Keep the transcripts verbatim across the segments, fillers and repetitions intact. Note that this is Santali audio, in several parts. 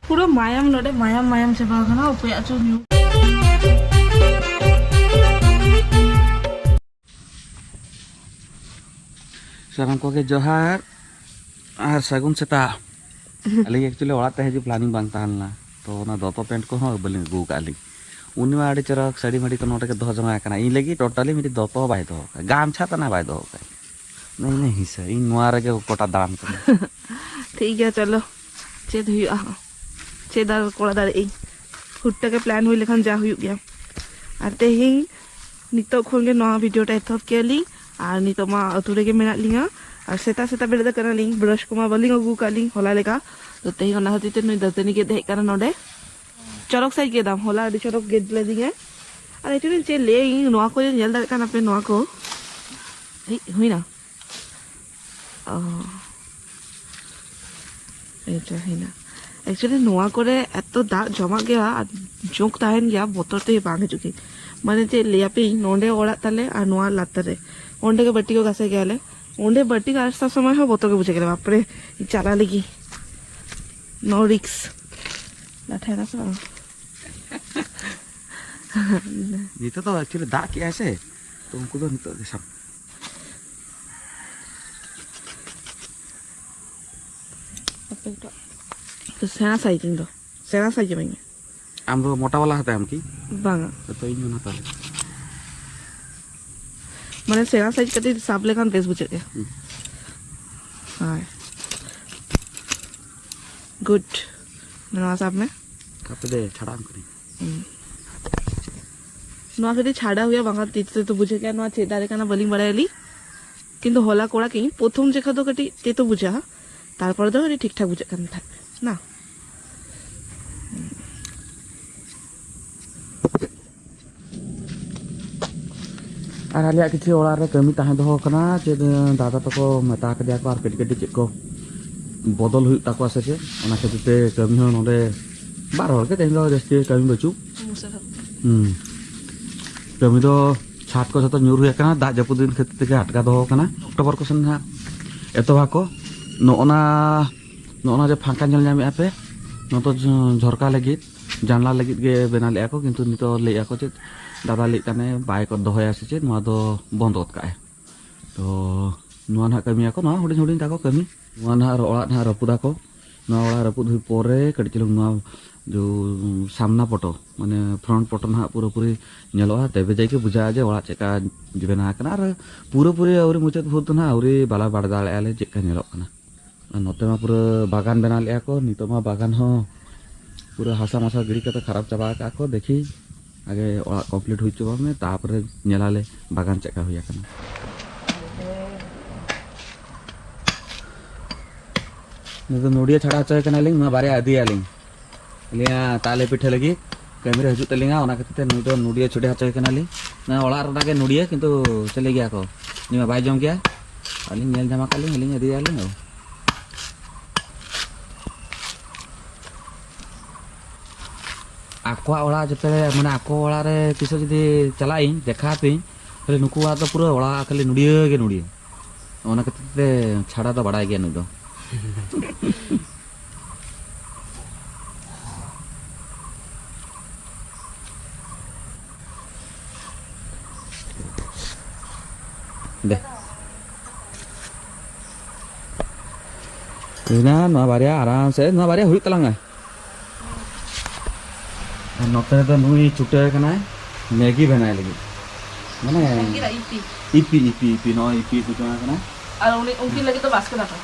ᱯᱩᱨᱟᱹ ᱢᱟᱭᱟᱢ ᱱᱚᱰᱮ, ᱢᱟᱭᱟᱢ, ᱢᱟᱭᱟᱢ ᱪᱟᱵᱟ ᱟᱠᱟᱱᱟ, ᱚᱠᱚᱭᱟᱜ ᱪᱚ ᱧᱩ᱾ ᱥᱟᱱᱟᱢ ᱠᱚᱜᱮ ᱡᱚᱦᱟᱨ ᱟᱨ ᱥᱟᱹᱜᱩᱱ ᱥᱮᱛᱟᱜ᱾ ᱟᱹᱞᱤᱧ actually ᱚᱲᱟᱜ ᱛᱮ ᱦᱤᱡᱩᱜ planning ᱵᱟᱝ ᱛᱟᱦᱮᱸ ᱞᱮᱱᱟ, ᱛᱚ ᱚᱱᱟ ᱫᱚᱛᱚ ᱯᱮᱱᱴ ᱠᱚᱦᱚᱸ ᱵᱟᱹᱞᱤᱧ ᱟᱹᱜᱩ ᱟᱠᱟᱫ ᱞᱤᱧ᱾ ᱩᱱᱤ ᱢᱟ ᱟᱹᱰᱤ ᱪᱚᱨᱚᱠ ᱥᱟᱹᱲᱤ ᱢᱟᱹᱲᱤ ᱠᱚ ᱱᱚᱰᱮ ᱜᱮ ᱫᱚᱦᱚ ᱡᱟᱣᱨᱟ ᱟᱠᱟᱱᱟ, ᱤᱧ ᱞᱟᱹᱜᱤᱫ totally ᱢᱤᱫᱴᱤᱡ ᱫᱚᱛᱚ ᱦᱚᱸ ᱵᱟᱭ ᱫᱚᱦᱚ ᱟᱠᱟᱫ, ᱜᱟᱢᱪᱷᱟ ᱛᱟᱱᱟᱜ ᱵᱟᱭ ᱫᱚᱦᱚ ᱟᱠᱟᱫ᱾ ᱤᱧ ᱦᱤᱥᱟᱹ, ᱤᱧ ᱱᱚᱣᱟ ᱨᱮᱜᱮ ᱜᱚᱴᱟ ᱫᱟᱬᱟᱱ ᱠᱟᱱᱟ᱾ ᱴᱷᱤᱠ ᱜᱮᱭᱟ, ᱪᱚᱞᱚ, ᱪᱮᱫ ᱦᱩᱭᱩᱜᱼᱟ, ᱪᱮᱫ ᱟᱨ ᱠᱚᱨᱟᱣ ᱫᱟᱲᱮᱭᱟᱜ ᱟᱹᱧ᱾ ᱦᱩᱴ ᱛᱮᱜᱮ plan ᱦᱩᱭ ᱞᱮᱠᱷᱟᱱ ᱡᱟ ᱦᱩᱭᱩᱜ ᱜᱮᱭᱟ᱾ ᱟᱨ ᱛᱮᱦᱮᱧ ᱱᱤᱛᱚᱜ ᱠᱷᱚᱱ ᱜᱮ ᱱᱚᱣᱟ video ᱴᱟ ᱮᱛᱚᱦᱚᱵ ᱠᱮᱜᱼᱟ ᱞᱤᱧ᱾ ᱟᱨ ᱱᱤᱛᱚᱜ ᱢᱟ ᱟᱹᱛᱩ ᱨᱮᱜᱮ ᱢᱮᱱᱟᱜ ᱞᱤᱧᱟ᱾ ᱟᱨ ᱥᱮᱛᱟᱜ ᱥᱮᱛᱟᱜ ᱵᱮᱨᱮᱫ ᱟᱠᱟᱱᱟ ᱞᱤᱧ, brush ᱠᱚᱢᱟ ᱵᱟᱹᱞᱤᱧ ᱟᱹᱜᱩ ᱟᱠᱟᱫ ᱞᱤᱧ ᱦᱚᱞᱟ ᱞᱮᱠᱟ᱾ ᱛᱚ ᱛᱮᱦᱮᱧ ᱚᱱᱟ ᱠᱷᱟᱹᱛᱤᱨ ᱛᱮ ᱱᱩᱭ ᱫᱟᱹᱛᱟᱹᱱᱤ ᱜᱮᱫ ᱦᱮᱡ ᱟᱠᱟᱱᱟ ᱱᱚᱰᱮ᱾ ᱪᱚᱨᱚᱠ ᱥᱟᱺᱦᱤᱡ ᱜᱮᱫᱟᱢ, ᱦᱚᱞᱟ ᱟᱹᱰᱤ ᱪᱚᱨᱚᱠ ᱜᱮᱫ ᱞᱮᱫᱤᱧᱟᱭ᱾ ᱟᱨ actually ᱪᱮᱫ ᱞᱟᱹᱭᱟᱹᱧ, ᱱᱚᱣᱟ ᱠᱚ ᱧᱮᱞ ᱫᱟᱲᱮᱭᱟᱜ ᱠᱟᱱᱟ ᱯᱮ, ᱱᱚᱣᱟ ᱠᱚ᱾ ᱦᱮᱡ ᱦᱩᱭᱱᱟ᱾ ᱚ᱾ ᱮᱭ ᱛᱚ ᱦᱩᱭᱱᱟ᱾ Actually ᱱᱚᱣᱟ ᱠᱚᱨᱮ ᱮᱛᱚ ᱫᱟᱜ ᱡᱚᱢᱟᱜ ᱜᱮᱭᱟ ᱟᱨ ᱡᱳᱸᱠ ᱛᱟᱦᱮᱱ ᱜᱮᱭᱟ, ᱵᱚᱛᱚᱨ ᱛᱮ ᱵᱟᱝ ᱦᱤᱡᱩᱜ ᱜᱮ᱾ ᱢᱟᱱᱮ ᱪᱮᱫ ᱞᱟᱹᱭᱟᱯᱮ, ᱤᱧ ᱱᱚᱰᱮ ᱚᱲᱟᱜ ᱛᱟᱞᱮ ᱟᱨ ᱱᱚᱣᱟ ᱞᱟᱛᱟᱨ ᱨᱮ, ᱚᱸᱰᱮ ᱜᱮ ᱵᱟᱹᱴᱤ ᱠᱚ ᱜᱷᱟᱥᱮ ᱜᱮᱭᱟᱞᱮ, ᱚᱸᱰᱮ ᱵᱟᱹᱴᱤ ᱜᱷᱟᱥᱟᱣ ᱥᱚᱢᱚᱭ ᱦᱚᱸ ᱵᱚᱛᱚᱨ ᱜᱮ ᱵᱩᱡᱷᱟᱹᱜ ᱠᱟᱱᱟ, ᱵᱟᱯᱨᱮ, ᱪᱟᱞᱟᱜ ᱞᱟᱹᱜᱤᱫ᱾ No risk᱾ ᱞᱟᱴᱷᱟᱭᱮᱱᱟ ᱥᱮ ᱵᱟᱝ? ᱱᱤᱛᱚᱜ ᱫᱚ actually ᱫᱟᱜ ᱠᱮᱜᱼᱟᱭ ᱥᱮ, ᱛᱚ ᱩᱱᱠᱩ ᱫᱚ ᱱᱤᱛᱚᱜ ᱜᱮ ᱥᱟᱵ᱾ ᱟᱯᱮ ᱫᱚ ᱥᱮᱬᱟ ᱥᱟᱭᱤᱡ ᱤᱧ ᱫᱚ, ᱥᱮᱬᱟ ᱥᱟᱭᱤᱡ ᱤᱢᱟᱹᱧ ᱢᱮ᱾ ᱟᱢ ᱫᱚ ᱢᱚᱴᱟ ᱵᱟᱞᱟ ᱦᱟᱛᱟᱣ ᱟᱢ ᱠᱤ? ᱵᱟᱝᱟ᱾ ᱛᱚ ᱤᱧ ᱦᱚᱸ ᱦᱟᱛᱟᱣ ᱞᱮ᱾ ᱢᱟᱱᱮ ᱥᱮᱬᱟ ᱥᱟᱭᱤᱡ ᱠᱟᱹᱴᱤᱡ ᱥᱟᱵ ᱞᱮᱠᱷᱟᱱ ᱵᱮᱥ ᱵᱩᱡᱷᱟᱹᱜ ᱜᱮᱭᱟ᱾ ᱦᱩᱸ᱾ ᱦᱳᱭ᱾ Good᱾ ᱱᱚᱣᱟ ᱥᱟᱵ ᱢᱮ᱾ ᱦᱟᱯᱮ ᱫᱮ, ᱪᱷᱟᱲᱟᱣ ᱟᱢ ᱠᱟᱹᱱᱟᱹᱧ᱾ ᱦᱩᱸ᱾ ᱱᱚᱣᱟ ᱠᱟᱹᱴᱤᱡ ᱪᱷᱟᱰᱟ ᱦᱩᱭᱩᱜᱼᱟ, ᱵᱟᱝᱠᱷᱟᱱ ᱛᱤ ᱛᱮᱫᱚ ᱵᱩᱡᱷᱟᱹᱜ ᱜᱮᱭᱟ ᱱᱚᱣᱟ ᱪᱮᱫ ᱫᱟᱨᱮ ᱠᱟᱱᱟ, ᱵᱟᱹᱞᱤᱧ ᱵᱟᱲᱟᱭᱟᱞᱤᱧ᱾ ᱠᱤᱱᱛᱩ ᱦᱚᱞᱟ ᱠᱚᱲᱟ ᱠᱤᱱ ᱯᱨᱚᱛᱷᱚᱢ ᱡᱚᱠᱷᱟ ᱫᱚ ᱠᱟᱹᱴᱤᱡ ᱛᱮᱛᱚ ᱵᱩᱡᱷᱟᱹᱜᱼᱟ, ᱛᱟᱨᱯᱚᱨᱮ ᱫᱚ ᱟᱹᱰᱤ ᱴᱷᱤᱠ ᱴᱷᱟᱠ ᱵᱩᱡᱷᱟᱹᱜ ᱠᱟᱱ ᱛᱟᱦᱮᱸᱫ ᱱᱟ᱾ ᱟᱨ ᱟᱞᱮᱭᱟᱜ ᱠᱤᱪᱷᱩ ᱚᱲᱟᱜ ᱨᱮ ᱠᱟᱹᱢᱤ ᱛᱟᱦᱮᱸ ᱫᱚᱦᱚ ᱠᱟᱱᱟ, ᱪᱮᱫ, ᱫᱟᱫᱟ ᱛᱟᱠᱚ ᱢᱮᱛᱟ ᱠᱟᱫᱮᱭᱟ ᱠᱚ ᱟᱨ ᱠᱟᱹᱴᱤᱡ ᱠᱟᱹᱴᱤᱡ ᱪᱮᱫ ᱠᱚ ᱵᱚᱫᱚᱞ ᱦᱩᱭᱩᱜ ᱛᱟᱠᱚᱣᱟ ᱥᱮ ᱪᱮᱫ, ᱚᱱᱟ ᱠᱷᱟᱹᱛᱤᱨ ᱛᱮ ᱠᱟᱹᱢᱤ ᱦᱚᱸ ᱱᱚᱰᱮ ᱵᱟᱨ ᱦᱚᱲ ᱜᱮ ᱛᱮᱦᱮᱧ ᱫᱚ ᱡᱟᱹᱥᱛᱤ ᱠᱟᱹᱢᱤ ᱵᱟᱹᱪᱩᱜ᱾ ᱦᱩᱸ᱾ ᱠᱟᱹᱢᱤ ᱫᱚ ᱪᱷᱟᱴ ᱠᱚ ᱡᱷᱚᱛᱚ ᱧᱩᱨ ᱦᱩᱭ ᱟᱠᱟᱱᱟ, ᱫᱟᱜ ᱡᱟᱹᱯᱩᱫ ᱫᱤᱱ ᱠᱷᱟᱹᱛᱤᱨ ᱛᱮᱜᱮ ᱟᱴᱠᱟ ᱫᱚᱦᱚ ᱟᱠᱟᱱᱟ᱾ ᱚᱠᱴᱳᱵᱚᱨ ᱠᱚ ᱥᱮᱱ ᱦᱟᱸᱜ ᱮᱛᱚᱦᱚᱵ ᱟᱠᱚ᱾ ᱱᱚᱜᱼᱚ ᱱᱟ, ᱱᱚᱜᱼᱚ ᱱᱟ ᱡᱮ ᱯᱷᱟᱸᱠᱟ ᱧᱮᱞ ᱧᱟᱢᱮᱫᱼᱟ ᱯᱮ, ᱱᱚᱣᱟ ᱫᱚ ᱡᱷᱚ-, ᱡᱷᱚᱨᱠᱟ ᱞᱟᱹᱜᱤᱫ, ᱡᱟᱱᱞᱟ ᱞᱟᱹᱜᱤᱫ ᱜᱮ ᱵᱮᱱᱟᱣ ᱞᱮᱫᱼᱟ ᱠᱚ, ᱠᱤᱱᱛᱩ ᱱᱤᱛᱚᱜ ᱞᱟᱹᱭᱮᱫᱼᱟ ᱠᱚ ᱪᱮᱫ, ᱫᱟᱫᱟ ᱞᱟᱹᱭᱮᱫ ᱛᱟᱦᱮᱱᱮ ᱵᱟᱭ ᱠᱚ ᱫᱚᱦᱚᱭᱟ ᱥᱮ ᱪᱮᱫ, ᱱᱚᱣᱟ ᱫᱚ ᱵᱚᱱᱫ ᱜᱚᱫ ᱠᱟᱜᱼᱟᱭ᱾ ᱛᱚ ᱱᱚᱣᱟ ᱱᱟᱦᱟᱜ ᱠᱟᱹᱢᱤᱭᱟᱠᱚ, ᱱᱚᱣᱟ ᱦᱩᱰᱤᱧ ᱦᱩᱰᱤᱧ ᱛᱟᱠᱚ ᱠᱟᱹᱢᱤ᱾ ᱱᱚᱣᱟ ᱱᱟᱦᱟᱜ ᱚᱲᱟᱜ ᱱᱟᱦᱟᱜ ᱨᱟᱹᱯᱩᱫᱟᱠᱚ᱾ ᱱᱚᱣᱟ ᱚᱲᱟᱜ ᱨᱟᱹᱯᱩᱫ ᱦᱩᱭ ᱯᱚᱨᱮ ᱠᱟᱹᱴᱤᱡ ᱪᱩᱞᱩᱝ ᱱᱚᱣᱟ ᱡᱚ ᱥᱟᱢᱱᱟ ᱯᱚᱴᱚ, ᱢᱟᱱᱮ front ᱯᱚᱴᱚ ᱱᱟᱦᱟᱜ ᱯᱩᱨᱟᱹᱯᱩᱨᱤ ᱧᱮᱞᱚᱜᱼᱟ, ᱛᱚᱵᱮ ᱡᱟᱭ ᱜᱮ ᱵᱩᱡᱷᱟᱹᱜᱼᱟ ᱡᱮ ᱚᱲᱟᱜ ᱪᱮᱫᱠᱟ ᱵᱮᱱᱟᱣ ᱟᱠᱟᱱᱟ᱾ ᱟᱨ ᱯᱩᱨᱟᱹᱯᱩᱨᱤ ᱟᱹᱣᱨᱤ ᱢᱩᱪᱟᱹᱫ ᱵᱷᱳᱨ ᱫᱚ ᱱᱟᱦᱟᱜ ᱟᱹᱣᱨᱤ ᱵᱟᱞᱟ ᱵᱟᱲᱟᱭ ᱫᱟᱲᱮᱭᱟᱜᱼᱟ ᱞᱮ ᱪᱮᱫᱠᱟ ᱧᱮᱞᱚᱜ ᱠᱟᱱᱟ᱾ ᱟᱨ ᱱᱚᱛᱮ ᱢᱟ ᱯᱩᱨᱟᱹ ᱵᱟᱜᱟᱱ ᱵᱮᱱᱟᱣ ᱞᱮᱫᱼᱟ ᱠᱚ, ᱱᱤᱛᱚᱜ ᱢᱟ ᱵᱟᱜᱟᱱ ᱦᱚᱸ ᱯᱩᱨᱟᱹ ᱦᱟᱥᱟ ᱢᱟᱥᱟ ᱜᱤᱰᱤ ᱠᱟᱛᱮ ᱠᱷᱟᱨᱟᱯ ᱪᱟᱵᱟ ᱟᱠᱟᱫ ᱠᱚ᱾ ᱫᱮᱠᱷᱤ ᱟᱜᱮ ᱚᱲᱟᱜ complete ᱦᱩᱭ ᱦᱚᱪᱚ ᱢᱮ, ᱛᱟᱨᱯᱚᱨᱮ ᱧᱮᱞᱟᱞᱮ ᱵᱟᱜᱟᱱ ᱪᱮᱫᱠᱟ ᱦᱩᱭ ᱟᱠᱟᱱᱟ᱾ ᱱᱩᱭ ᱫᱚ ᱱᱚᱰᱤᱭᱟᱹ ᱪᱷᱟᱲᱟ ᱦᱚᱪᱚᱭ ᱠᱟᱱᱟᱞᱤᱧ, ᱱᱚᱣᱟ ᱵᱟᱨᱭᱟ ᱤᱫᱤᱭᱟᱞᱤᱧ᱾ ᱟᱹᱞᱤᱧᱟᱜ ᱛᱟᱞᱮ ᱯᱤᱴᱷᱟᱹ ᱞᱟᱹᱜᱤᱫ ᱠᱟᱹᱢᱤ ᱨᱮ ᱦᱤᱡᱩᱜ ᱛᱟᱹᱞᱤᱧᱟ, ᱚᱱᱟ ᱠᱷᱟᱹᱛᱤᱨ ᱛᱮ ᱱᱩᱭ ᱫᱚ ᱱᱚᱰᱤᱭᱟᱹ ᱪᱷᱩᱰᱟᱹ ᱦᱚᱪᱚᱭ ᱠᱟᱱᱟᱞᱤᱧ᱾ ᱱᱚᱣᱟ ᱚᱲᱟᱜ ᱨᱮᱱᱟᱜ ᱜᱮ ᱱᱚᱰᱤᱭᱟᱹ, ᱠᱤᱱᱛᱩ ᱪᱤᱞᱤ ᱜᱮᱭᱟ ᱠᱚ, ᱩᱱᱤ ᱢᱟ ᱵᱟᱭ ᱡᱚᱢ ᱜᱮᱭᱟ᱾ ᱟᱹᱞᱤᱧ ᱧᱮᱞ ᱧᱟᱢ ᱟᱠᱟᱫ ᱞᱤᱧ, ᱟᱹᱞᱤᱧ ᱤᱫᱤᱭᱟᱞᱤᱧ᱾ ᱚ᱾ ᱟᱠᱚᱣᱟᱜ ᱚᱲᱟᱜ ᱡᱚᱛᱚ ᱨᱮ, ᱢᱟᱱᱮ ᱟᱠᱚ ᱚᱲᱟᱜ ᱨᱮ ᱛᱤᱥ ᱦᱚᱸ ᱡᱩᱫᱤ ᱪᱟᱞᱟᱜ ᱟᱹᱧ, ᱫᱮᱠᱷᱟ ᱟᱯᱮᱭᱟᱹᱧ, ᱛᱟᱦᱞᱮ ᱱᱩᱠᱩ ᱚᱲᱟᱜ ᱫᱚ ᱯᱩᱨᱟᱹ ᱚᱲᱟᱜ ᱠᱷᱟᱹᱞᱤ ᱱᱩᱲᱤᱭᱟᱹ ᱜᱮ ᱱᱩᱲᱤᱭᱟᱹ᱾ ᱚᱱᱟ ᱠᱷᱟᱹᱛᱤᱨ ᱛᱮ ᱪᱷᱟᱲᱟ ᱫᱚ ᱵᱟᱲᱟᱭ ᱜᱮᱭᱟ ᱱᱩᱭ ᱫᱚ᱾ ᱫᱮ᱾ ᱦᱩᱭᱱᱟ ᱱᱚᱣᱟ ᱵᱟᱨᱭᱟ ᱟᱨᱟᱢ ᱥᱮ, ᱱᱚᱣᱟ ᱵᱟᱨᱭᱟ ᱦᱩᱭᱩᱜ ᱛᱟᱞᱟᱝᱟ᱾ ᱟᱨ ᱱᱚᱛᱮ ᱨᱮᱫᱚ ᱱᱩᱭ ᱪᱷᱩᱴᱟᱹᱣ ᱟᱠᱟᱱᱟᱭ ᱢᱮᱜᱤ ᱵᱮᱱᱟᱣ ᱞᱟᱹᱜᱤᱫ᱾ ᱢᱟᱱᱮ ᱩᱱᱠᱤᱱᱟᱜ ᱤᱯᱤ᱾ ᱤᱯᱤ, ᱤᱯᱤ, ᱤᱯᱤ, ᱱᱚᱜᱼᱚᱭ ᱤᱯᱤ ᱠᱚ ᱡᱚᱢ ᱟᱠᱟᱱᱟ᱾ ᱟᱨ ᱩᱱᱤ, ᱩᱱᱠᱤᱱ ᱞᱟᱹᱜᱤᱫ ᱫᱚ ᱵᱟᱥᱠᱮ ᱫᱟᱠᱟ᱾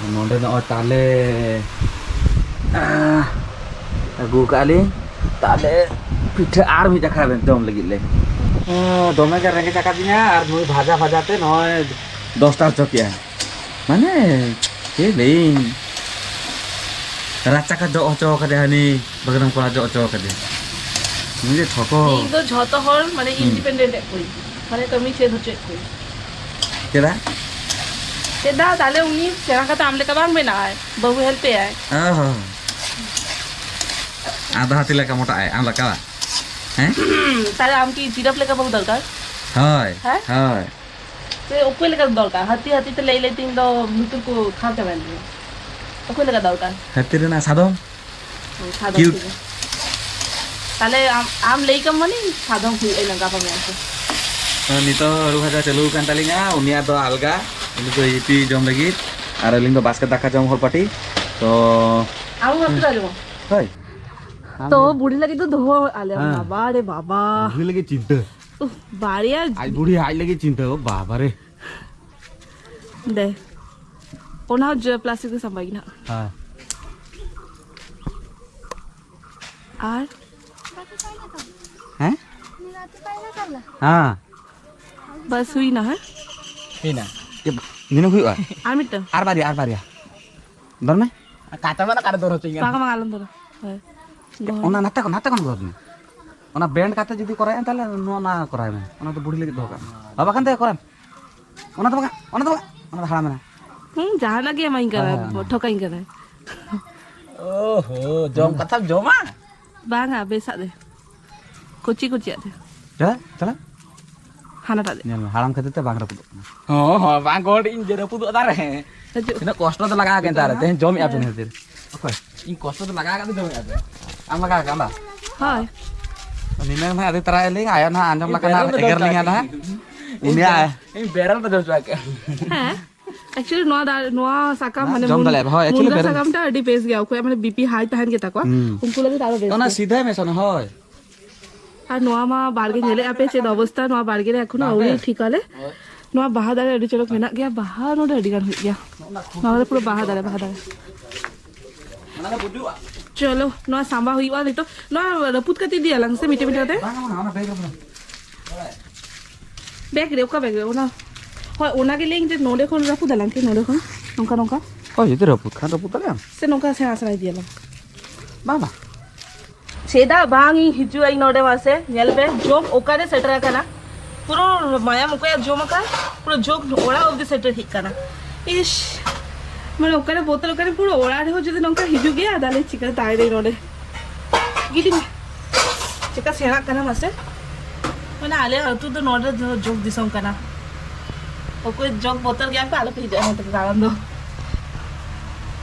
ᱟᱨ ᱱᱚᱰᱮ ᱱᱚᱜᱼᱚᱭ ᱛᱟᱞᱮ, ᱟᱦ, ᱟᱹᱜᱩ ᱠᱟᱜᱼᱟ ᱞᱤᱧ᱾ ᱛᱟᱞᱮ ᱯᱤᱴᱷᱟᱹ ᱟᱨ ᱢᱤᱫ ᱡᱟᱠᱷᱟ ᱡᱚᱢ ᱞᱟᱹᱜᱤᱫ ᱞᱮ᱾ ᱦᱮᱸ, ᱫᱚᱢᱮ ᱜᱮ ᱨᱮᱸᱜᱮᱡ ᱟᱠᱟᱫᱤᱧᱟ ᱟᱨ ᱱᱩᱭ ᱵᱷᱟᱡᱟ ᱵᱷᱟᱡᱟ ᱛᱮ ᱱᱚᱜᱼᱚᱭ ᱫᱚᱥᱴᱟ ᱦᱚᱪᱚ ᱠᱮᱜᱼᱟ᱾ ᱢᱟᱱᱮ, ᱪᱮᱫ ᱞᱟᱹᱭᱟᱹᱧ? ᱨᱟᱪᱟ ᱠᱚ ᱡᱚᱜ ᱦᱚᱪᱚ ᱠᱟᱫᱮᱭᱟ ᱦᱟᱹᱱᱤ, ᱵᱟᱜᱽᱨᱟᱢ ᱠᱚᱲᱟ ᱡᱚᱜ ᱦᱚᱪᱚ ᱠᱟᱫᱮᱭᱟ᱾ ᱩᱱᱤ ᱡᱮ ᱴᱷᱚᱠᱚ᱾ ᱤᱧ ᱫᱚ ᱡᱷᱚᱛᱚ ᱦᱚᱲ, ᱢᱟᱱᱮ, ᱦᱩᱸ᱾ Independent ᱮᱫ ᱠᱚᱣᱟᱧ᱾ ᱢᱟᱱᱮ, ᱠᱟᱹᱢᱤ ᱪᱮᱫ ᱦᱚᱪᱚᱭᱮᱫ ᱠᱚᱣᱟᱧ᱾ ᱪᱮᱫᱟᱜ? ᱪᱮᱫᱟᱜ? ᱛᱟᱦᱞᱮ ᱩᱱᱤ ᱥᱮᱬᱟ ᱠᱟᱛᱮ ᱟᱢ ᱞᱮᱠᱟ ᱵᱟᱝ ᱵᱮᱱᱟᱜᱼᱟᱭ, ᱵᱟᱹᱦᱩ help ᱮᱭᱟᱭ᱾ ᱚ ᱦᱚᱸ᱾ ᱟᱫᱚ ᱦᱟᱹᱛᱤ ᱞᱮᱠᱟ ᱢᱚᱴᱟᱜ ᱟᱭ, ᱟᱢ ᱞᱮᱠᱟ ᱵᱟᱝ? ᱦᱮᱸ? ᱛᱟᱦᱞᱮ ᱟᱢ ᱠᱤ ᱡᱤᱨᱟᱯ ᱞᱮᱠᱟ ᱵᱟᱹᱦᱩ ᱫᱚᱨᱠᱟᱨ? ᱦᱳᱭ, ᱦᱮᱸ? ᱦᱳᱭ᱾ ᱥᱮ ᱚᱠᱚᱭ ᱞᱮᱠᱟ ᱫᱚᱨᱠᱟᱨ? ᱦᱟᱹᱛᱤ, ᱦᱟᱹᱛᱤ ᱛᱮ ᱞᱟᱹᱭ, ᱞᱟᱹᱭ ᱛᱮ ᱤᱧ ᱫᱚ ᱞᱩᱛᱩᱨ ᱠᱚ ᱠᱷᱟᱣ ᱪᱟᱵᱟᱭᱮᱱ ᱛᱤᱧᱟ᱾ ᱚᱠᱚᱭ ᱞᱮᱠᱟ ᱫᱚᱨᱠᱟᱨ? ᱦᱟᱹᱛᱤ ᱨᱮᱱᱟᱜ ᱥᱟᱫᱚᱢ᱾ ᱦᱳᱭ, ᱥᱟᱫᱚᱢ ᱠᱤᱭᱩᱴ᱾ ᱴᱷᱤᱠ ᱜᱮᱭᱟ᱾ ᱛᱟᱦᱞᱮ ᱟᱢ, ᱟᱢ ᱞᱟᱹᱭ ᱠᱟᱢ ᱢᱟᱱᱮ ᱥᱟᱫᱚᱢ ᱦᱩᱭᱩᱜᱼᱟ ᱤᱱᱟᱹ ᱜᱟᱯᱟ ᱢᱮᱭᱟᱝ ᱛᱮ᱾ ᱛᱚ, ᱱᱤᱛᱚᱜ ᱟᱹᱞᱩ ᱵᱷᱟᱡᱟ ᱪᱟᱹᱞᱩ ᱟᱠᱟᱱ ᱛᱟᱹᱞᱤᱧᱟ, ᱩᱱᱤᱭᱟᱜ ᱫᱚ ᱟᱞᱜᱟ, ᱩᱱᱤ ᱫᱚ ᱤᱯᱤ ᱡᱚᱢ ᱞᱟᱹᱜᱤᱫ, ᱟᱨ ᱟᱹᱞᱤᱧ ᱫᱚ ᱵᱟᱥᱠᱮ ᱫᱟᱠᱟ ᱡᱚᱢ ᱦᱚᱲ ᱯᱟᱹᱴᱤ᱾ ᱛᱚ, ᱟᱢ ᱦᱚᱸ ᱦᱟᱹᱛᱤ ᱫᱚ ᱟᱸᱡᱚᱢᱟ᱾ ᱦᱳᱭ᱾ ᱛᱚ, ᱵᱩᱲᱦᱤ ᱞᱟᱹᱜᱤᱫ ᱫᱚ ᱫᱚᱦᱚ ᱟᱞᱮ ᱦᱮᱸ᱾ ᱵᱟᱵᱟ ᱨᱮ ᱵᱟᱵᱟ᱾ ᱵᱩᱲᱦᱤ ᱞᱟᱹᱜᱤᱫ ᱪᱤᱱᱛᱟᱹ᱾ ᱩᱦ, ᱵᱟᱨᱭᱟ᱾ ᱟᱡ ᱵᱩᱲᱦᱤ ᱟᱡ ᱞᱟᱹᱜᱤᱫ ᱪᱤᱱᱛᱟᱹ, ᱳ ᱵᱟᱵᱟ ᱨᱮ᱾ ᱫᱮ, ᱚᱱᱟ ᱦᱚᱸ ᱡᱚ-, ᱯᱞᱟᱥᱴᱤᱠ ᱨᱮ ᱥᱟᱢᱵᱟᱭ ᱜᱮ ᱱᱟᱦᱟᱜ᱾ ᱦᱮᱸ᱾ ᱟᱨ? ᱦᱮᱸ? ᱦᱮᱸ᱾ ᱵᱟᱥ ᱦᱩᱭᱱᱟ, ᱦᱮᱸ? ᱦᱩᱭᱱᱟ᱾ ᱱᱤᱱᱟᱹᱜ ᱦᱩᱭᱩᱜᱼᱟ? ᱟᱨ ᱢᱤᱫᱴᱟᱝ? ᱟᱨ ᱵᱟᱨᱭᱟ, ᱟᱨ ᱵᱟᱨᱭᱟ᱾ ᱫᱚᱨ ᱢᱮ᱾ ᱠᱟᱴᱟ ᱢᱟ ᱚᱠᱟᱨᱮ ᱫᱚᱨ ᱦᱚᱪᱚᱧ ᱠᱟᱱᱟ? ᱵᱟᱝ, ᱵᱟᱝ, ᱟᱞᱚᱢ ᱫᱚᱨᱟ᱾ ᱦᱳᱭ᱾ ᱫᱚᱦᱚ ᱚᱱᱟ ᱢᱮ᱾ ᱱᱟᱛᱮ ᱠᱷᱚᱱ, ᱱᱟᱛᱮ ᱠᱷᱚᱱ ᱫᱚᱨ ᱢᱮ᱾ ᱚᱱᱟ ᱵᱮᱱᱰ ᱠᱟᱛᱮ ᱡᱩᱫᱤ ᱠᱚᱨᱟᱣᱮᱫ ᱛᱟᱦᱞᱮ ᱱᱚᱣᱟ ᱱᱟ ᱠᱚᱨᱟᱣ ᱢᱮ᱾ ᱚᱱᱟ ᱫᱚ ᱵᱩᱲᱦᱤ ᱞᱟᱹᱜᱤᱫ ᱫᱚᱦᱚ ᱠᱟᱜ ᱢᱮ᱾ ᱵᱟᱵᱟ ᱠᱟᱱ ᱛᱟᱭᱟ ᱠᱚᱨᱟᱣ ᱢᱮ᱾ ᱚᱱᱟ ᱫᱚ ᱵᱟᱝᱟ, ᱚᱱᱟ ᱫᱚ ᱵᱟᱝᱟ, ᱚᱱᱟ ᱫᱚ ᱦᱟᱲᱟᱢ ᱮᱱᱟ᱾ ᱦᱩᱸ, ᱡᱟᱦᱟᱱᱟᱜ ᱜᱮ ᱮᱢᱟᱹᱧ ᱠᱟᱱᱟᱭ, ᱦᱳᱭ, ᱦᱳᱭ, ᱚᱱᱟ᱾ ᱴᱷᱚᱠᱟᱧ ᱠᱟᱱᱟᱭ᱾ ᱳᱦᱳ, ᱡᱚᱢ ᱠᱟᱛᱷᱟᱢ ᱡᱚᱢᱟ? ᱵᱟᱝᱟ, ᱵᱮᱥᱟᱜ ᱫᱮ᱾ ᱠᱚᱪᱤ ᱠᱚᱪᱤᱭᱟᱜ ᱫᱮ᱾ ᱪᱟᱞᱟᱜ, ᱪᱟᱞᱟᱜ᱾ ᱦᱟᱱᱟᱴᱟᱜ ᱫᱮ᱾ ᱧᱮᱞ ᱢᱮ, ᱦᱟᱲᱟᱢ ᱠᱷᱟᱹᱛᱤᱨ ᱛᱮ ᱵᱟᱝ ᱨᱟᱹᱯᱩᱫᱚᱜ ᱠᱟᱱᱟ᱾ ᱦᱚᱸ, ᱦᱚᱸ, ᱵᱟᱝ ᱜᱚᱦᱚᱲ ᱤᱧ ᱡᱮ ᱨᱟᱹᱯᱩᱫᱚᱜ ᱫᱟᱨᱮ᱾ ᱦᱤᱡᱩᱜ᱾ ᱛᱤᱱᱟᱹᱜ ᱠᱚᱥᱴᱚ ᱛᱮ ᱞᱟᱜᱟᱣ ᱟᱠᱟᱱ ᱛᱟᱦᱞᱮ, ᱛᱮᱦᱮᱧ ᱡᱚᱢᱮᱜᱼᱟ ᱯᱮ ᱤᱱᱟᱹ ᱠᱷᱟᱹᱛᱤᱨ᱾ ᱚᱠᱚᱭ? ᱤᱧ ᱠᱚᱥᱴᱚ ᱛᱮ ᱞᱟᱜᱟᱣ ᱟᱠᱟᱫ ᱛᱮ ᱡᱚᱢᱮᱜᱼᱟ ᱯᱮ᱾ ᱟᱢ ᱞᱟᱜᱟᱣ ᱟᱠᱟᱫ ᱟᱢ ᱵᱟ? ᱦᱳᱭ᱾ ᱱᱤᱱᱟᱹ ᱱᱟᱦᱟᱜ ᱟᱹᱰᱤ ᱛᱟᱨᱟᱭ ᱟᱹᱞᱤᱧ, ᱟᱭᱳ ᱱᱟᱦᱟᱜ ᱟᱸᱡᱚᱢ ᱤᱧ ᱞᱮᱠᱷᱟᱱ ᱵᱮᱨᱮᱞ ᱱᱟᱦᱟᱜ ᱨᱮ ᱫᱚ ᱮᱜᱮᱨ ᱞᱤᱧᱟ ᱱᱟᱦᱟᱜ᱾ ᱤᱧ ᱩᱱᱤᱭᱟᱜ ᱵᱮᱨᱮᱞ ᱨᱮ ᱫᱚ ᱪᱚᱣᱟᱜ ᱠᱟᱜ᱾ ᱦᱮᱸ, actually ᱱᱚᱣᱟ ᱫᱟ-, ᱱᱚᱣᱟ ᱥᱟᱠᱟᱢ ᱢᱟᱱᱮ ᱡᱚᱢ ᱢᱩᱱ-, ᱫᱟᱲᱮᱭᱟᱜᱼᱟ, ᱦᱳᱭ, actually ᱢᱩᱱᱜᱟᱹ ᱵᱮᱨᱮᱞ᱾ ᱥᱟᱠᱟᱢ ᱴᱟ ᱟᱹᱰᱤ ᱵᱮᱥ ᱜᱮᱭᱟ, ᱚᱠᱚᱭᱟᱜ ᱢᱟᱱᱮ B P high ᱛᱟᱦᱮᱱ ᱜᱮ ᱛᱟᱠᱚᱣᱟ, ᱦᱩᱸ᱾ ᱩᱱᱠᱩ ᱞᱟᱹᱜᱤᱫ ᱟᱨᱚ ᱵᱮᱥ ᱚᱱᱟ ᱜᱮᱭᱟ᱾ ᱥᱤᱫᱷᱟᱹ ᱢᱮᱥᱟ ᱚᱱᱟ, ᱦᱳᱭ᱾ ᱟᱨ ᱱᱚᱣᱟ ᱢᱟ ᱵᱟᱲᱜᱮ ᱧᱮᱞᱮᱫᱼᱟ ᱯᱮ ᱪᱮᱫ ᱚᱵᱚᱥᱛᱟ, ᱱᱚᱣᱟ ᱵᱟᱲᱜᱮ ᱨᱮ ᱮᱠᱷᱚᱱᱳ ᱵᱟᱝ ᱟᱹᱣᱨᱤ ᱵᱮᱥ᱾ ᱴᱷᱤᱠ ᱟᱞᱮ᱾ ᱱᱚᱣᱟ ᱵᱟᱦᱟ ᱫᱟᱨᱮ ᱟᱹᱰᱤ ᱪᱚᱨᱚᱠ ᱢᱮᱱᱟᱜ ᱜᱮᱭᱟ, ᱵᱟᱦᱟ ᱱᱚᱰᱮ ᱟᱹᱰᱤ ᱜᱟᱱ ᱦᱩᱭᱩᱜ ᱜᱮᱭᱟ᱾ ᱱᱚᱣᱟ ᱫᱚ ᱯᱩᱨᱟᱹ ᱵᱟᱦᱟ ᱫᱟᱨᱮ, ᱵᱟᱦᱟ ᱫᱟᱨᱮ᱾ ᱪᱚᱞᱚ, ᱱᱚᱣᱟ ᱥᱟᱢᱵᱟ ᱦᱩᱭᱩᱜᱼᱟ ᱱᱤᱛᱚᱜ᱾ ᱱᱚᱣᱟ ᱨᱟᱹᱯᱩᱫ ᱠᱟᱛᱮ ᱤᱫᱤᱭᱟᱞᱟᱝ ᱥᱮ ᱢᱤᱫᱴᱮᱡ ᱢᱤᱫᱴᱮᱡ ᱠᱟᱛᱮ᱾ ᱵᱟᱝ, ᱵᱟᱝ, ᱚᱱᱟ ᱵᱮᱜᱽ ᱨᱮ ᱵᱚᱞᱚ᱾ ᱵᱮᱜᱽ ᱨᱮ, ᱚᱠᱟ ᱵᱮᱜᱽ ᱨᱮ? ᱚᱱᱟ, ᱦᱳᱭ, ᱚᱱᱟ ᱜᱮ ᱞᱟᱹᱭᱟᱹᱧ ᱡᱮ ᱱᱚᱰᱮ ᱠᱷᱚᱱ ᱨᱟᱹᱯᱩᱫ ᱟᱞᱟᱝ ᱠᱤ, ᱱᱚᱰᱮ ᱠᱷᱚᱱ, ᱱᱚᱝᱠᱟ, ᱱᱚᱝᱠᱟ᱾ ᱦᱳᱭ, ᱡᱩᱫᱤ ᱨᱟᱹᱯᱩᱫ ᱠᱷᱟᱱ ᱨᱟᱹᱯᱩᱫ ᱫᱟᱲᱮᱭᱟᱜ ᱟᱢ᱾ ᱥᱮ ᱱᱚᱝᱠᱟ ᱥᱮᱬᱟ ᱥᱮᱬᱟ ᱤᱫᱤᱭᱟᱞᱟᱝ? ᱵᱟᱝ, ᱵᱟᱝ᱾ ᱪᱮᱫᱟᱜ ᱵᱟᱝ ᱤᱧ ᱦᱤᱡᱩᱜᱼᱟ ᱤᱧ ᱱᱚᱰᱮ ᱢᱟᱥᱮ? ᱧᱮᱞ ᱯᱮ, ᱡᱚᱢ ᱚᱠᱟᱨᱮ ᱥᱮᱴᱮᱨ ᱟᱠᱟᱱᱟ᱾ ᱯᱩᱨᱟᱹ ᱢᱟᱭᱟᱢ ᱚᱠᱚᱭᱟᱜ ᱡᱚᱢ ᱟᱠᱟᱫ, ᱯᱩᱨᱟᱹ ᱡᱚᱜ ᱚᱲᱟᱜ ᱚᱵᱫᱤ ᱥᱮᱴᱮᱨ ᱦᱮᱡ ᱟᱠᱟᱱᱟ᱾ ᱤᱥ, ᱢᱟᱱᱮ ᱚᱠᱟᱨᱮ ᱵᱚᱛᱚᱨ, ᱚᱠᱟᱨᱮ ᱯᱩᱨᱟᱹ ᱚᱲᱟᱜ ᱨᱮᱦᱚᱸ ᱡᱩᱫᱤ ᱱᱚᱝᱠᱟ ᱦᱤᱡᱩᱜ ᱜᱮᱭᱟ, ᱛᱟᱦᱞᱮ ᱪᱤᱠᱟᱹ ᱛᱟᱦᱮᱸ ᱱᱚᱰᱮ? ᱜᱤᱰᱤ ᱢᱮ᱾ ᱪᱮᱠᱟ ᱥᱮᱬᱟᱜ ᱠᱟᱱᱟ ᱢᱟᱥᱮ? ᱢᱟᱱᱮ ᱟᱞᱮ ᱟᱹᱛᱩ ᱫᱚ ᱱᱚᱰᱮ ᱫᱚ ᱡᱚᱜ ᱫᱤᱥᱚᱢ ᱠᱟᱱᱟ᱾ ᱚᱠᱚᱭ ᱡᱚᱜ ᱵᱚᱛᱚᱨ ᱜᱮᱭᱟ ᱯᱮ, ᱟᱞᱚᱯᱮ ᱦᱤᱡᱩᱜᱼᱟ ᱱᱚᱛᱮ ᱫᱟᱬᱟᱱ ᱫᱚ᱾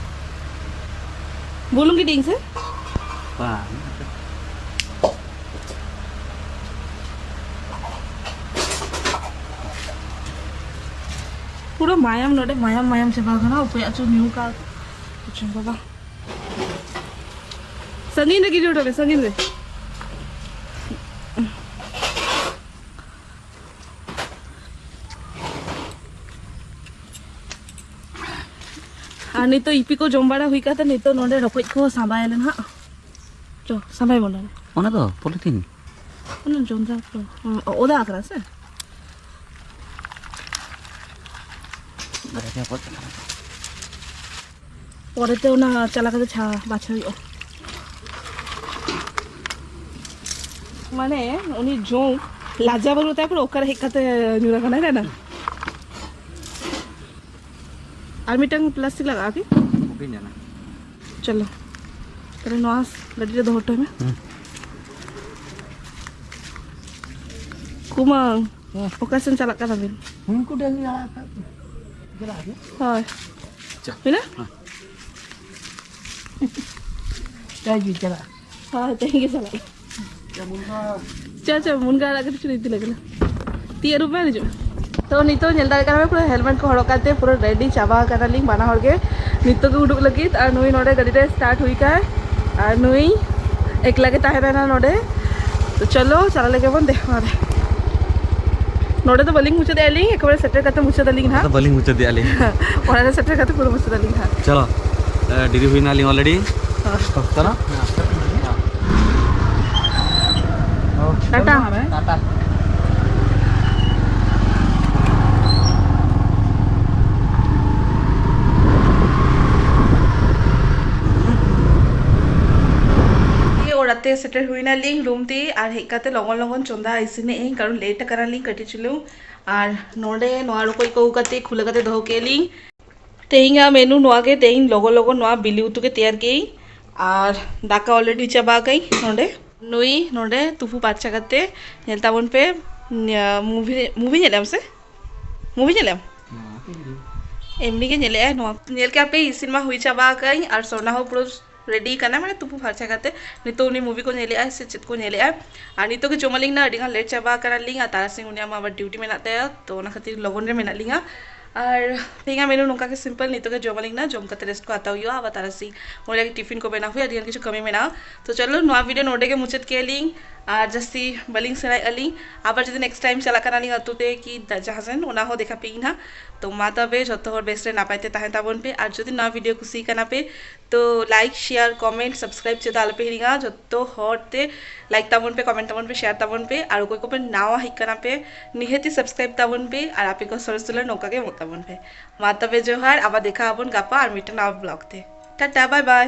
ᱵᱩᱞᱩᱝ ᱜᱤᱰᱤᱭᱟᱹᱧ ᱥᱮ? ᱵᱟᱝ᱾ ᱯᱩᱨᱟᱹ ᱢᱟᱭᱟᱢ ᱱᱚᱰᱮ, ᱢᱟᱭᱟᱢ, ᱢᱟᱭᱟᱢ ᱪᱟᱵᱟ ᱟᱠᱟᱱᱟ᱾ ᱚᱠᱚᱭᱟᱜ ᱪᱚ ᱧᱩ ᱠᱟᱜ ᱠᱚ᱾ ᱪᱚᱝ ᱵᱟᱵᱟ᱾ ᱥᱟᱺᱜᱤᱧ ᱨᱮ ᱜᱤᱰᱤ ᱦᱚᱴᱚ ᱢᱮ, ᱥᱟᱺᱜᱤᱧ ᱨᱮ᱾ ᱟᱨ ᱱᱤᱛᱚᱜ ᱤᱯᱤ ᱠᱚ ᱡᱚᱢ ᱵᱟᱲᱟ ᱦᱩᱭ ᱠᱟᱛᱮ ᱱᱤᱛᱚᱜ ᱱᱚᱰᱮ ᱨᱚᱠᱚᱡ ᱠᱚ ᱥᱟᱸᱵᱟᱭᱟᱞᱮ ᱱᱟᱦᱟᱜ᱾ ᱪᱚ, ᱥᱟᱸᱵᱟᱭ ᱵᱚᱱ ᱱᱚᱰᱮ᱾ ᱚᱱᱟ ᱫᱚ ᱯᱚᱞᱤᱛᱷᱤᱱ? ᱚᱱᱟ ᱡᱚᱸᱰᱨᱟ ᱠᱚ, ᱚ, ᱚᱫᱟ ᱟᱠᱟᱱᱟ ᱥᱮ? ᱯᱚᱨᱮᱛᱮ ᱚᱱᱟ ᱪᱟᱞᱟᱣ ᱠᱟᱛᱮ ᱪᱷᱟ ᱵᱟᱪᱷᱟ ᱦᱩᱭᱩᱜᱼᱟ᱾ ᱢᱟᱱᱮ ᱩᱱᱤ ᱡᱚᱢ ᱞᱟᱡᱟ ᱵᱟᱹᱱᱩᱜ ᱛᱟᱭ, ᱯᱩᱨᱟᱹ ᱚᱠᱟᱨᱮ ᱦᱮᱡ ᱠᱟᱛᱮ ᱧᱩᱨ ᱟᱠᱟᱱᱟᱭ, ᱠᱟᱱᱟ? ᱟᱨ ᱢᱤᱫᱴᱟᱝ ᱯᱞᱟᱥᱴᱤᱠ ᱞᱟᱜᱟᱜᱼᱟ ᱠᱤ? ᱵᱟᱹᱧ ᱧᱮᱞᱟ᱾ ᱪᱚᱞᱚ, ᱛᱟᱦᱞᱮ ᱱᱚᱣᱟ ᱜᱟᱹᱰᱤ ᱨᱮ ᱫᱚᱦᱚ ᱦᱚᱴᱚᱭ ᱢᱮ᱾ ᱦᱩᱸ᱾ ᱠᱩᱢᱟᱹᱝ, ᱦᱮᱸ᱾ ᱚᱠᱟ ᱥᱮᱱ ᱪᱟᱞᱟᱜ ᱠᱟᱱᱟ ᱵᱤᱱ? ᱩᱱᱠᱩ ᱰᱟᱹᱝᱨᱤ ᱟᱲᱟᱜ ᱠᱟᱜ ᱠᱚ᱾ ᱪᱟᱞᱟᱜ ᱟᱠᱚ? ᱦᱳᱭ᱾ ᱪᱟ᱾ ᱦᱩᱭᱱᱟ? ᱦᱮᱸ᱾ ᱪᱟ ᱡᱩ ᱪᱟᱞᱟᱜ᱾ ᱦᱳᱭ, ᱛᱮᱦᱮᱧ ᱜᱮ ᱪᱟᱞᱟᱜ᱾ ᱪᱚ, ᱪᱚ, ᱢᱩᱱᱜᱟᱹ ᱟᱲᱟᱜ ᱠᱟᱹᱴᱤᱡ ᱪᱩᱞᱩᱝ ᱤᱫᱤ ᱞᱮᱜᱮ ᱞᱮ᱾ ᱛᱤ ᱟᱹᱨᱩᱵ ᱢᱮ, ᱦᱤᱡᱩᱜ ᱢᱮ᱾ ᱛᱚ, ᱱᱤᱛᱚᱜ ᱧᱮᱞ ᱫᱟᱲᱮᱭᱟᱜ ᱠᱟᱱᱟ ᱯᱮ, ᱯᱩᱨᱟᱹ ᱦᱮᱞᱢᱮᱴ ᱠᱚ ᱦᱚᱨᱚᱜ ᱠᱟᱛᱮ ᱯᱩᱨᱟᱹ ᱨᱮᱰᱤ ᱪᱟᱵᱟ ᱟᱠᱟᱱᱟᱞᱤᱧ ᱵᱟᱱᱟ ᱦᱚᱲ ᱜᱮ᱾ ᱱᱤᱛᱚᱜ ᱜᱮ ᱩᱰᱩᱠ ᱞᱟᱹᱜᱤᱫ, ᱟᱨ ᱱᱩᱭ ᱱᱚᱰᱮ ᱜᱟᱹᱰᱤ ᱨᱮ ᱥᱴᱟᱨᱴ ᱦᱩᱭ ᱠᱟᱭ, ᱟᱨ ᱱᱩᱭ ᱮᱠᱞᱟ ᱜᱮ ᱛᱟᱦᱮᱸ ᱞᱮᱱᱟ ᱱᱚᱰᱮ᱾ ᱛᱚ, ᱪᱚᱞᱚ, ᱪᱟᱞᱟᱜ ᱞᱮᱜᱮ ᱵᱚᱱ ᱫᱮ, ᱱᱚᱰᱮ᱾ ᱱᱚᱰᱮ ᱫᱚ ᱵᱟᱹᱞᱤᱧ ᱢᱩᱪᱟᱹᱫᱮᱜᱼᱟ ᱞᱤᱧ, ᱮᱠᱮᱵᱟᱨᱮ ᱥᱮᱴᱮᱨ ᱠᱟᱛᱮ ᱢᱩᱪᱟᱹᱫ ᱟᱹᱞᱤᱧ ᱚᱱᱟ ᱦᱟᱸᱜ᱾ ᱫᱚ ᱵᱟᱹᱞᱤᱧ ᱢᱩᱪᱟᱹᱫᱮᱜᱼᱟ ᱞᱤᱧ᱾ ᱚᱲᱟᱜ ᱨᱮ ᱥᱮᱴᱮᱨ ᱠᱟᱛᱮ ᱯᱩᱨᱟᱹ ᱢᱩᱪᱟᱹᱫ ᱟᱹᱞᱤᱧ ᱦᱟᱸᱜ᱾ ᱪᱚᱞᱚ, ᱮ, ᱰᱮᱨᱤ ᱦᱩᱭᱱᱟ ᱟᱹᱞᱤᱧ already᱾ ᱦᱳᱭ᱾ ᱚᱠᱛᱚ ᱨᱮ᱾ ᱴᱟᱴᱟ᱾ ᱴᱟᱴᱟ᱾ ᱫᱤᱭᱮ ᱚᱲᱟᱜ ᱛᱮ ᱥᱮᱴᱮᱨ ᱦᱩᱭᱱᱟᱞᱤᱧ ᱨᱩᱢ ᱛᱮ, ᱟᱨ ᱦᱮᱡ ᱠᱟᱛᱮ ᱞᱚᱜᱚᱱ ᱞᱚᱜᱚᱱ ᱪᱚᱸᱫᱟ ᱤᱥᱤᱱᱮᱜ ᱟᱹᱧ, ᱠᱟᱨᱚᱱ ᱞᱮᱴ ᱟᱠᱟᱱᱟᱞᱤᱧ ᱠᱟᱹᱴᱤᱡ ᱪᱩᱞᱩᱝ᱾ ᱟᱨ ᱱᱚᱰᱮ ᱱᱚᱣᱟ ᱨᱚᱠᱚᱡ ᱠᱚ ᱟᱹᱜᱩ ᱠᱟᱛᱮ ᱠᱷᱩᱞᱟᱹ ᱠᱟᱛᱮ ᱫᱚᱦᱚ ᱠᱮᱫ ᱞᱤᱧ᱾ ᱛᱮᱦᱮᱧᱟᱜ ᱢᱮᱱᱩ ᱱᱚᱣᱟ ᱜᱮ, ᱛᱮᱦᱮᱧ ᱞᱚᱜᱚᱱ ᱞᱚᱜᱚᱱ ᱱᱚᱣᱟ ᱵᱤᱞᱤ ᱩᱛᱩ ᱜᱮ ᱛᱮᱭᱟᱨ ᱠᱮᱫ ᱟᱹᱧ᱾ ᱟᱨ ᱫᱟᱠᱟ already ᱪᱟᱵᱟ ᱟᱠᱟᱫ ᱟᱹᱧ ᱱᱚᱰᱮ᱾ ᱱᱩᱭ ᱱᱚᱰᱮ ᱛᱩᱯᱩ ᱯᱟᱨᱪᱟ ᱠᱟᱛᱮ ᱧᱮᱞ ᱛᱟᱵᱚᱱ ᱯᱮ, ᱢᱩᱵᱷᱤ, ᱢᱩᱵᱷᱤ ᱧᱮᱞ ᱮᱢ ᱥᱮ? ᱢᱩᱵᱷᱤ ᱧᱮᱞ ᱮᱢ? ᱮᱢᱱᱤ ᱜᱮ ᱧᱮᱞᱮᱜᱼᱟᱭ ᱱᱚᱣᱟ᱾ ᱧᱮᱞ ᱠᱮᱜᱼᱟ ᱯᱮ, ᱤᱥᱤᱱ ᱢᱟ ᱦᱩᱭ ᱪᱟᱵᱟ ᱟᱠᱟᱫ ᱟᱹᱧ, ᱟᱨ ᱥᱚᱱᱟ ᱦᱚᱸ ᱯᱩᱨᱟᱹ ᱨᱮᱰᱤ ᱠᱟᱱᱟ, ᱢᱟᱱᱮ ᱛᱩᱯᱩ ᱯᱷᱟᱨᱪᱟ ᱠᱟᱛᱮ ᱱᱤᱛᱚᱜ ᱩᱱᱤ ᱢᱩᱵᱷᱤ ᱠᱚ ᱧᱮᱞᱮᱜᱼᱟ ᱥᱮ ᱪᱮᱫ ᱠᱚ ᱧᱮᱞᱮᱜᱼᱟ᱾ ᱟᱨ ᱱᱤᱛᱚᱜ ᱜᱮ ᱡᱚᱢ ᱟᱹᱞᱤᱧ ᱱᱟ, ᱟᱹᱰᱤ ᱜᱟᱱ ᱞᱮᱴ ᱪᱟᱵᱟ ᱟᱠᱟᱱᱟᱞᱤᱧ, ᱟᱨ ᱛᱟᱨᱟᱥᱤᱧ ᱩᱱᱤᱭᱟᱜ ᱢᱟ ᱟᱵᱟᱨ ᱰᱤᱭᱩᱴᱤ ᱢᱮᱱᱟᱜ ᱛᱟᱭᱟ, ᱛᱚ ᱚᱱᱟ ᱠᱷᱟᱹᱛᱤᱨ ᱞᱚᱜᱚᱱ ᱨᱮ ᱢᱮᱱᱟᱜ ᱞᱤᱧᱟ᱾ ᱟᱨ ᱛᱮᱦᱮᱧᱟᱜ ᱢᱮᱱᱩ ᱱᱚᱝᱠᱟ ᱜᱮ ᱥᱤᱢᱯᱚᱞ, ᱱᱤᱛᱚᱜ ᱜᱮ ᱡᱚᱢ ᱟᱹᱞᱤᱧ ᱱᱟ, ᱡᱚᱢ ᱠᱟᱛᱮ ᱨᱮᱥᱴ ᱠᱚ ᱦᱟᱛᱟᱣ ᱦᱩᱭᱩᱜᱼᱟ, ᱟᱵᱟᱨ ᱛᱟᱨᱟᱥᱤᱧ ᱚᱸᱰᱮ ᱜᱮ ᱴᱤᱯᱷᱤᱱ ᱠᱚ ᱵᱮᱱᱟᱣ ᱦᱩᱭᱩᱜᱼᱟ, ᱟᱹᱰᱤ ᱜᱟᱱ ᱠᱤᱪᱷᱩ ᱠᱟᱹᱢᱤ ᱢᱮᱱᱟᱜᱼᱟ᱾ ᱛᱚ ᱪᱚᱞᱚ, ᱱᱚᱣᱟ ᱵᱷᱤᱰᱤᱭᱳ ᱱᱚᱰᱮ ᱜᱮ ᱢᱩᱪᱟᱹᱫ ᱠᱮᱫ ᱞᱤᱧ, ᱟᱨ ᱡᱟᱹᱥᱛᱤ ᱵᱟᱹᱞᱤᱧ ᱥᱮᱬᱟᱭᱮᱫᱼᱟ ᱞᱤᱧ᱾ ᱟᱵᱟᱨ ᱡᱩᱫᱤ ᱱᱮᱠᱥᱴ ᱴᱟᱭᱤᱢ ᱪᱟᱞᱟᱜ ᱠᱟᱱᱟᱞᱤᱧ ᱟᱹᱛᱩ ᱛᱮ ᱠᱤ ᱫᱟ-, ᱡᱟᱦᱟᱸ ᱥᱮᱱ, ᱚᱱᱟ ᱦᱚᱸ ᱫᱮᱠᱷᱟ ᱯᱮᱭᱟᱹᱧ ᱱᱟᱦᱟᱜ᱾ ᱛᱚ ᱢᱟ ᱛᱚᱵᱮ ᱡᱷᱚᱛᱚ ᱦᱚᱲ ᱵᱮᱥ ᱨᱮ ᱱᱟᱯᱟᱭ ᱛᱮ ᱛᱟᱦᱮᱸ ᱛᱟᱵᱚᱱ ᱯᱮ, ᱟᱨ ᱡᱩᱫᱤ ᱱᱚᱣᱟ ᱵᱷᱤᱰᱤᱭᱳ ᱠᱩᱥᱤ ᱠᱟᱱᱟ ᱯᱮ, ᱛᱚ ᱞᱟᱭᱤᱠ, ᱥᱮᱭᱟᱨ, ᱠᱚᱢᱮᱱᱴ, ᱥᱟᱵᱥᱠᱨᱟᱭᱤᱵ ᱪᱮᱫ ᱟᱞᱚᱯᱮ ᱦᱤᱲᱤᱧᱟ᱾ ᱡᱷᱚᱛᱚ ᱦᱚᱲ ᱛᱮ ᱞᱟᱭᱤᱠ ᱛᱟᱵᱚᱱ ᱯᱮ, ᱠᱚᱢᱮᱱᱴ ᱛᱟᱵᱚᱱ ᱯᱮ, ᱥᱮᱭᱟᱨ ᱛᱟᱵᱚᱱ ᱯᱮ, ᱟᱨ ᱚᱠᱚᱭ ᱠᱚᱯᱮ ᱱᱟᱣᱟ ᱦᱮᱡ ᱠᱟᱱᱟ ᱯᱮ, ᱱᱤᱦᱟᱹᱛᱤ ᱥᱟᱵᱥᱠᱨᱟᱭᱤᱵ ᱛᱟᱵᱚᱱ ᱯᱮ, ᱟᱨ ᱟᱯᱮ ᱠᱚ ᱥᱚᱨᱮᱥ ᱫᱩᱞᱟᱹᱲ ᱱᱚᱝᱠᱟ ᱜᱮ ᱮᱢᱚᱜ ᱛᱟᱵᱚᱱ ᱯᱮ᱾ ᱢᱟ ᱛᱚᱵᱮ ᱡᱚᱦᱟᱨ, ᱟᱵᱟᱨ ᱫᱮᱠᱷᱟ ᱟᱵᱚᱱ ᱜᱟᱯᱟ ᱟᱨ ᱢᱤᱫᱴᱟᱝ ᱱᱟᱣᱟ ᱵᱞᱚᱜ ᱛᱮ᱾ ᱴᱟᱴᱟ, ᱵᱟᱭ ᱵᱟᱭ᱾